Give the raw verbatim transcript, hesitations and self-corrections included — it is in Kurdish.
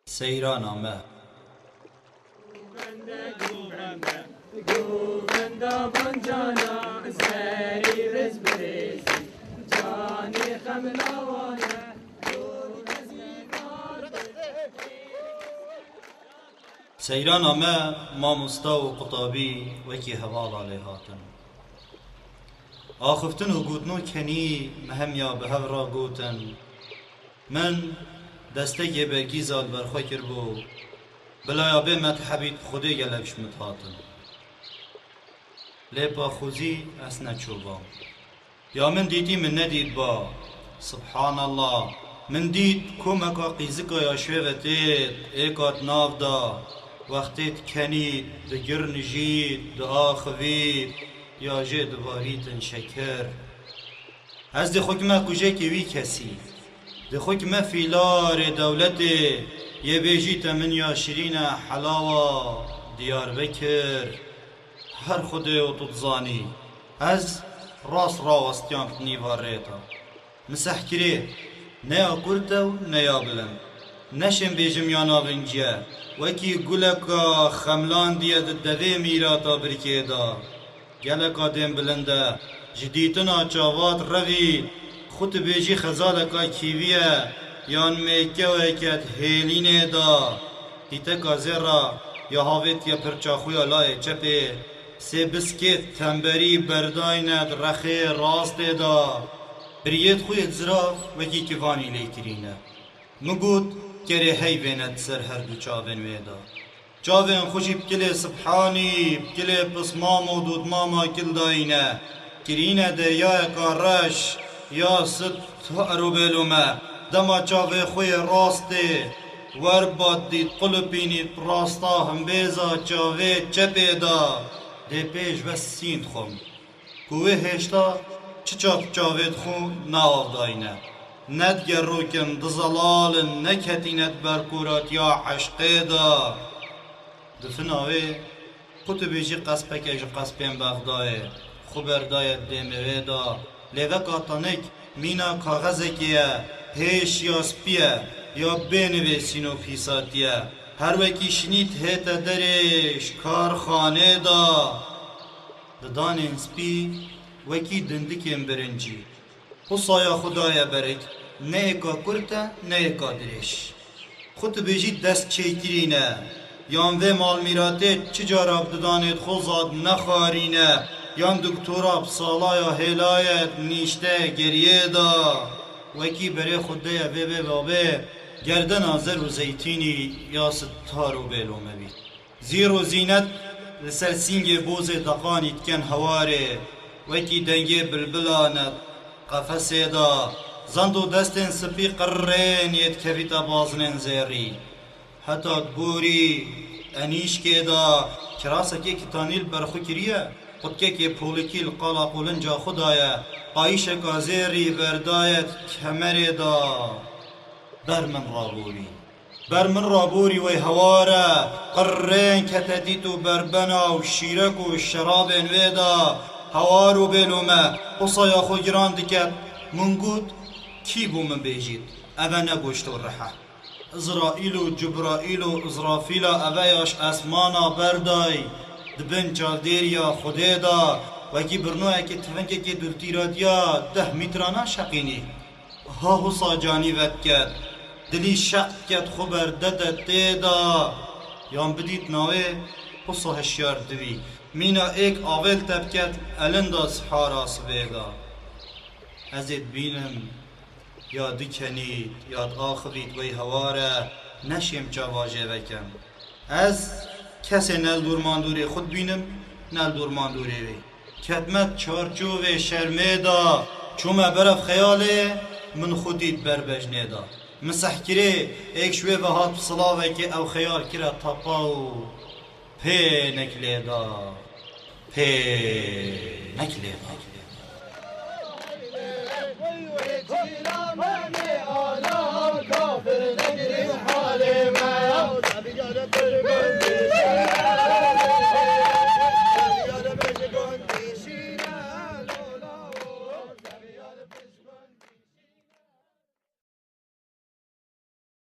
Seyrana me. Seyrana me, mamosta û qutabî wekî hevala lê hatin. Axiftin û gotin û kenî me hemiya bi hev re gotin. Min destekê bergîza li ber xwe kiribû, bila ya bê me tehebît Xwedê gelek ji min dihatin. Lê paxozî ez neçûbam. Ya min dîtî min nedîtba. Subhanallah. Min dît komeka qîzika ya şêve têt, êka di nav da. Wextê dikenît, digirnijît, diaxivît, ya jê dibarîtin şekir. Ez dê xwe kime kujekê wî kesî. Dê xwe kime fîlarê dewletê, yê bêjî te min ya şirîne helawa Diyarbekir. Her Xwedê û tu dizanî, ez rast rawestiyam di nîva rê de. Misehkirê, ne ya kurt e û ne ya bilind. Neşêm bêjim ya navinciye, wekî guleka xemlandiye di devê mîrata birkê de. Geleka dên bilind e, ji dîtina çavat revî, xwe tu bêjî xezaleka kîvî ye, yan mêkeweke di hêlînê de. Tîteka zêra ya havêtiye pirça xwe ya layê çepê, sê biskêt temberî berdayne di rexê rastê de. Biriyêt xwe yê zirav wekî kivanî lê kirîne. Min got, kerê heyvê ne di ser her du çavên wê de. Çavên xwe jî bi kilê sibhanî, bi kilê pismam û dûdmama kil dayîne. Kirîne deryayeka reş, ya sit ero bêlo me. Dema çavê xwe yê rastê wer ba dît qulipînî rasta himbêza çavê çepê de. Dê pêş ve sînd xwim. Ku wê hêşta çi çav çavê dixwin ne av dayne. Ne digerokin, dizelalin, neketîne di berkûratiya eşqê de. Di fina wê, ku tu bêjî qespeke ji qespên Bexdayê, xwe berdaye dêmê wê de. Lêveka tanik, mîna kaxezekê ye, hêş ya spî ye, ya bê nivêsîn û pîsatî ye. Her wekî şinît hête derê ji karxanê de. Didanên spî wekî dindikên birincî. Husaya xwe daye berik, ne êka kurt e, ne êka dirêj. Xwe tu bêjî dest çêkirî ne. Yan vê malmîratê çi cara bi didanê xwe zad nexarîne, yan doktora bi salaya hêlaye nîşte geriyê da. Wekî berê xwe deye vê bê babê, gerdena zer û zeytînî ya sitar û bêlome bî. Zîr û zînet li ser sîngê bozê deqanî dikin hewarê, wekî dengê bilbilan e qefesê de, zend û destên spî qirrên yê dikevîte bazinên zêrî. Heta di gorî enîşkê de kirasekê kitanî li ber xwe kiriye, qutkekê polikî li qala qulinca xwe daye, qayîşeka zêrî berdaye di kemerê de. Ber min raborî. Ber min raborî wey hewar e, qirrên kete dît û berbena û şîrek û şerabên wê da, hewar û bêlo me, qusaya xwe giran diket. Min got, kî bû min bêjît, eve ne goşt û rih e. Îzraîl û Cibraîl û Îzrafîla eve ya ji esmana berday, di bin çavdêriya Xwedê da, wekî birnoyekê tivinkekê dûrtîratiya deh mîtrana şeqînî. Ha husa canî vediket, dilî şeq diket xwe berdete tê da. Yan bidît navê husa hişyar dibî. Mîna êk avêl te biket elinda sihara sibê da. Ez ê dibînim, ya dikenît, ya diaxivît wey hewar e, neşêm çava jê vekem. Ez kesê ne li dûr mandûrê xwe dibînim, ne li dûr mandûrê wê. Ketme çarçovê şermê da, çûme berev xeyalê, min xwe dît ber bejnê da. Min sehkirê, êk ji wê ve hat bi silavekê ew xeyal kire tapa û pê nekilê da. Pê nekilê da.